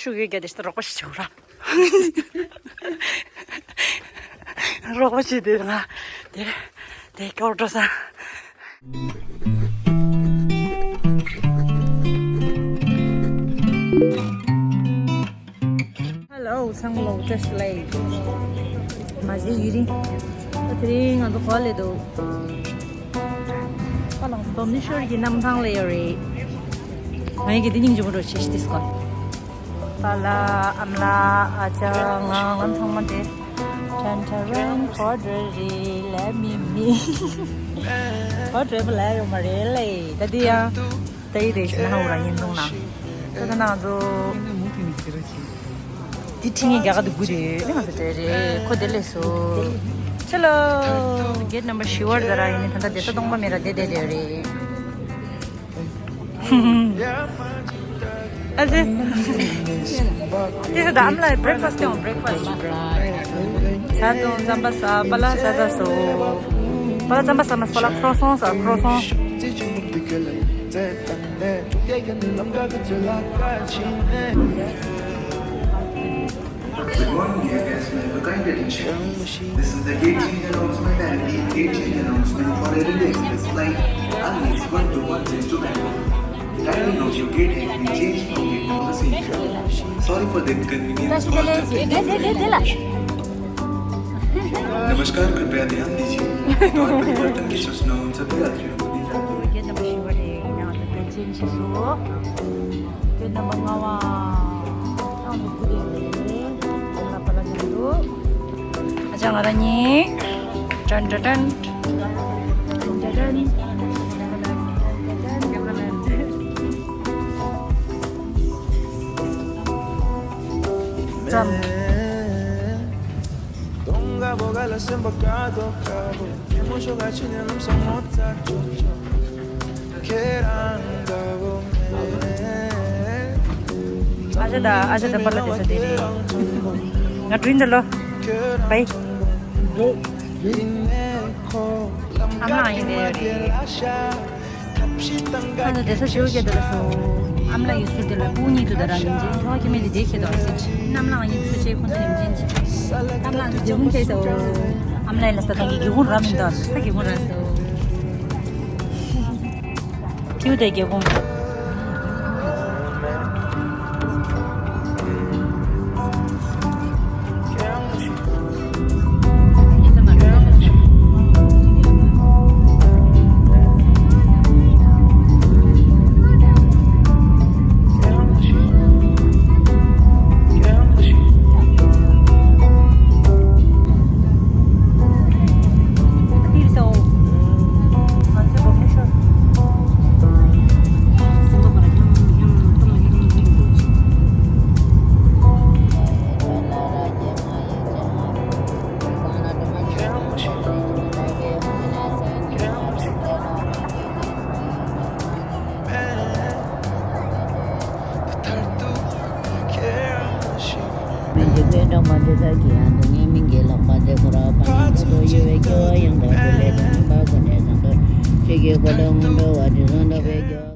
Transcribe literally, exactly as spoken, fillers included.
ཤུགས་ཡོད་རྒྱ་དེ་ཤི་ད་རོགས་པ་ཞིག་བྱེད་དགོས་ར། རོགས་པ་བྱེད་དེ་ང་དེ་དེ་སྐྱོར་འགྲོ་ས། Hello ཚང་མ་ལོ་བཀྲ་ཤིས་བདེ་ལེགས། མ་བརྗེད་ཡུན་རིང་། ད་དེ་རིང་ང་ཚོ་ག་པར་སླེབས་འདུག་ཨ་ལང་བུ་བྷ་ནེ་ཤོར་གྱི་གནམ་ཐང་སླེབས་ཡོད་རེད། ང་ཡི་གི་འདི་སྙིང་རྗེ་པོ་འགྲོ་ཆེ་ཤི་ཏིས་ཀོ། པཱ་ལགས་ཨ་མ་ལགས་ཨ་ཅག་ང་ང་ཚང་མ་དེ། ཊན་ཊ་རན་གོ་སྒྲིག་རེད་ལས་མི་མི། གོ་སྒྲིག་པ་ལས་ཡོད་མ་རེད་ལས་ད་འདི་ཡང་། ད་ཡི་རེད་ཟེར་ན་ཧ་འུ་ར་ཉན་ཐུང་ན། ད་ད་ན་ང་ཚོ། འདི་ཁྲི་ངན་རྒྱ་གར་དུ་དགུ་རེད་ང་ཚོ་གྲས་རེད་ཁོ་དེ་ལས་སོ། ཆ་ལོ། གེ་ཊི་ནམ་བར་བཞི་བར་ད་ར་ཡིན་ནི་ད་ལྟ་དེ་ས་སྟོང་པ་མེད་ར་དེ་དེ་དེ་རེད། ཨ་ཙི། དེ་ས་ད་ཨམ་ལ་བྷི་རེག་ཕ་སི་ཊི་ཡོང་བྷི་རེག་ཕ་སི་ཊི། ས་དོང་རྩམ་པ་ཟ་པ་ལ་ཟ་ཟ་སོ། པ་ལ་རྩམ་པ་ཟ་མ་སོ་པ་ལ་ཁྲོ་སོང་ཟ་ཁྲོ་སོང་། Good morning, dear guests. May I have your kind attention, please? This is the gate change announcement and gate change announcement for Air India Express flight R X one two one six to Bangalore. Kindly note your gate has been changed from gate number six. Sorry for the inconvenience caused. नमस्कार, कृपया ध्यान दीजिए। परिवर्तन की सूचना उन सभी यात्रियों को दी जाती है। Gate number ཤེས་པ་རེད། ཡང་དེ་ཅན་ཆེ་སོ། Gate number ལྔ་པ། ཨ་ཅག་ང་རང་གཉིས། ཏན་ཏན་ཏན། ཏན་ཏན་ཏན། ཙམ། ཨ་ཅག་ད་ཨ་ཅག་ད་པ་ལ་དེ་ས་དེ་རེད། ང་བྲིན་ད་ལོ། བའི། ཨ་མ་ཡིན་དེ་རེད། ཨ་ཅག་དེ་ས་ཞེའུ་སྐྱེ་དེ་ལ་སོང་། ཨ་མ་ལ་ཡུལ་སུ་དེ་ལ་སྤུན་གཉིས་དུ་ད་ར་ཡིན་ཅིང་ཁྱོ་ཁྱི་མེད་དེ་དེ་ཁྱེད་དོ་སི་ཅི་ནམ་ལངས་ཡིན་སུ་ཅེ་ཁོ་ཚོ་ཡིན་ཅིང་ཅི། ནམ་ལངས་དེ་ཧུང་ཁྱེད་དོ། ཨ་མ་ལ་ཡིན་ལ་ས་ད་གི་གི་ཧུང་ར་མིན་དོ་ས་གི་ཧུང་ར་སོ། ཐིའུ་དེ་རྒྱལ་ཁོངས། མི་འཇིགས་པའི་འགྲོགས་པ་འདི་དག་གིས་ཡང་དུ་ངའི་མིང་གི་ལག་པ་འདི་ཁོ་ར་ཕ་ནི་ཁོ་ཐོག་ཡོད་པའི་སྐྱོ་བ་ཡང་དག་པའི་ལས་དང་ཉམས་པ་ཁོ་ནས་བཟང་དོར་ཆོས་ཀྱི་འཁོར་ལོ་སྔོན་འགྲོ་བ་དྲི་བཟང་འགྲོགས་པའི་སྐྱོ་བ།